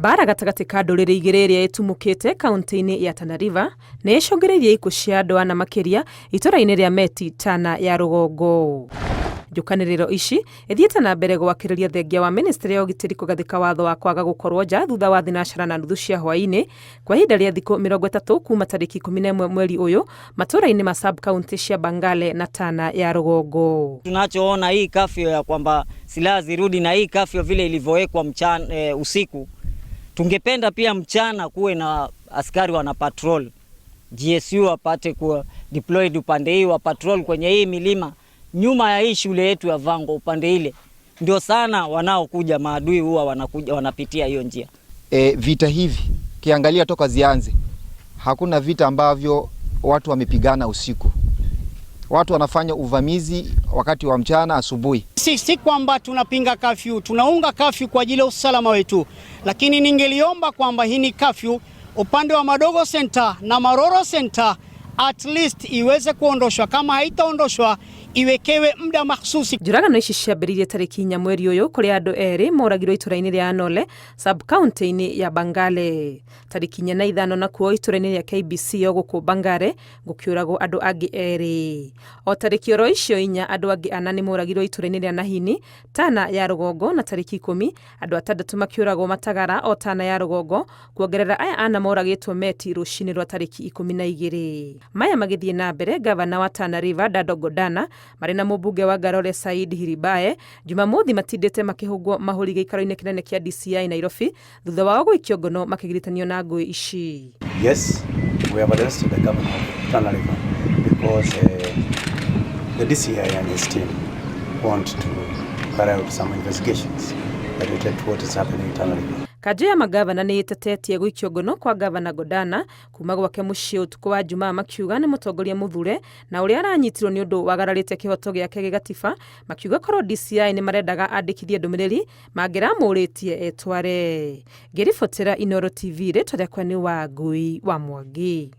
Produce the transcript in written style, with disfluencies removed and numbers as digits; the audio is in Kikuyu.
Mbara gatagatĩ ka ndũrĩrĩ igĩrĩ ĩrĩa ĩtumũkĩte kaunti-inĩ ya Tana River nĩ ĩcũngĩrĩirie ikuũ cia andũ ana makĩria itũra-inĩ rĩa Meti, Tana ya rũgongo. Njũkanĩrĩro ici ithiĩte na mbere gwakĩrĩria thengia wa ministry ya ũgitĩri kũgathĩka watho wa kwaga gũkorwo nja thutha wa thinacara na nuthu cia hwaĩ-inĩ kwa ihinda rĩa thikũ 30 kuma tarĩki 11 mweri ũyũ matũra-inĩ ma sub county cia Bangale na Tana ya rũgongo. Tunachoona hii kafyu ya kwamba silaha zirudi na hii kafyu vile ilivyowekwa mchana, usiku, tungependa pia mchana kuwe na askari wana patrol, GSU wapate kuwa deployed upande hii wa patrol kwenye hii milima nyuma ya hii shule yetu ya Vango upande ile, ndio sana wanaokuja maadui huwa wanakuja wanapitia hiyo njia. Vita hivi kiangalia toka zianze, hakuna vita ambavyo watu wamepigana usiku. Watu wanafanya uvamizi wakati wa mchana, asubuhi. Si kwamba tunapinga kafyu, tunaunga kafyu kwa ajili ya usalama wetu, lakini ningeliomba kwamba hii ni kafyu upande wa Madogo Center na Maroro Center at least iweze kuondoshwa. Kama haitaondoshwa iwekewe muda mahsusi. Njũragano ici ciambĩrĩirie tarĩki 4 mweri ũyũ kũrĩa andũ erĩ moragirwo itũra-inĩ rĩa Anole sub county-inĩ ya Bangale. Tarĩki 4 na 5 nakuo itũra-inĩ rĩa KBC o gũkũ Bangale gũkĩũragwo andũ angĩ erĩ. O tarĩki oro icio 4 andũ angĩ 4 nĩ moragirwo itũra-inĩ rĩa Nahini Tana ya rũgongo na tarĩki 10 andũ 6 makĩũragwo Matagara o Tana ya rũgongo kuongerera aya 4 moragĩtwo Meti rũcinĩ rwa tarĩki 12. Maya magĩthiĩ na mbere, gavana wa Tana River Dado Godana marĩ na mũmbunge wa Ngarore Said Hiribae Jumamothi matindĩte makĩhũngwo mahũri gĩikaro-inĩ kĩnene kĩa DCI Nairobi thutha wao gũikio ngono makĩgirithanio na ngũĩ ici. Yes, we have arrested the governor of Tana River because the DCI and his team want to carry out some investigations related to what is happening in Tana River. Kanjũ ya magavana nĩ ĩtetetie gũikio ngono kwa gavana Godana kuma gwake mũciĩ ũtukũ wa Jumaa makiuga nĩ mũtongoria mũthure na ũrĩa aranyitirwo nĩ ũndũ wagararĩte kĩhoto gĩake gĩgatiba, makiuga korwo DCI nĩ marendaga andĩkithie ndũmĩrĩri mangĩramũrĩtie etware. Ngĩribotera Inooro TV, rĩtwa rĩakwa nĩ Wangui wa Mwangi.